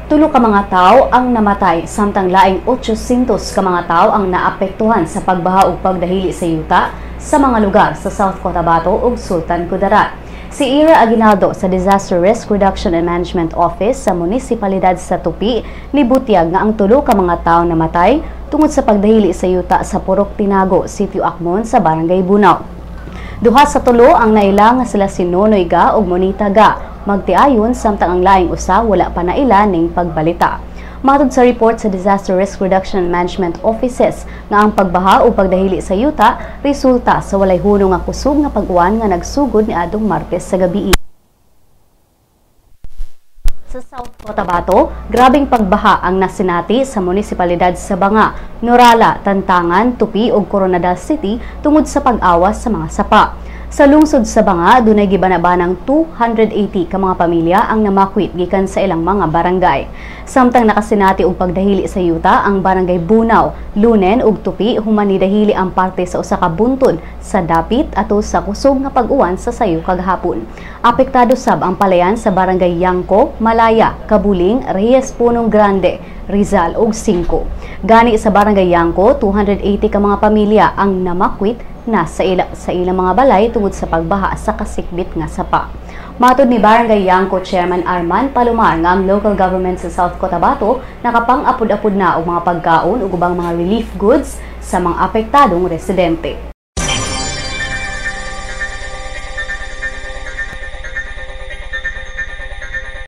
Tulo ka mga tawo ang namatay samtang laing 800 ka mga tawo ang naapektuhan sa pagbaha ug pagdahili sa yuta sa mga lugar sa South Cotabato ug Sultan Kudarat. Si Ira Aguinaldo sa Disaster Risk Reduction and Management Office sa Munisipalidad sa Tupi nibutyag nga ang tulo ka mga tawo namatay tungod sa pagdahili sa yuta sa Purok Tinago, Sitio Akmon sa Barangay Bunao. Duha sa tulo ang naila nga sila si Nonoy Ga ug Monita Ga magtiayon, samtang ang laing usa wala pa naila ning pagbalita. Matod sa report sa Disaster Risk Reduction and Management Offices nga ang pagbaha o pagdahili sa yuta resulta sa walay hunong nga kusog nga pag-uwan nga nagsugod niadtong Martes sa gabi. Sa South Cotabato, grabeng pagbaha ang nasinati sa munisipalidad sa Banga, Norala, Tantangan, Tupi ug Koronadal City tungod sa pag-awas sa mga sapa. Sa lungsod sa Banga, dunay gibanabanang 280 ka mga pamilya ang namakwit gikan sa ilang mga barangay. Samtang nakasinati og pagdahili sa yuta ang Barangay Bunao, Lunen ug Tupi human nidahili ang parte sa usa ka buntod sa dapit ato sa kusog nga pag-uwan sa sayo kagahapon. Apektado sab ang palayan sa Barangay Yangko, Malaya, Kabuling, Reyes Punong Grande, Rizal ug Singko. Gani sa Barangay Yangko, 280 ka mga pamilya ang namakwit na sa ilang mga balay tungod sa pagbaha sa kasikbit nga sapa. Matod ni Barangay Yangko Chairman Arman Palomar nga ang local government sa South Cotabato nakapang-apod-apod na og mga pagkaon ug ubang mga relief goods sa mga apektadong residente.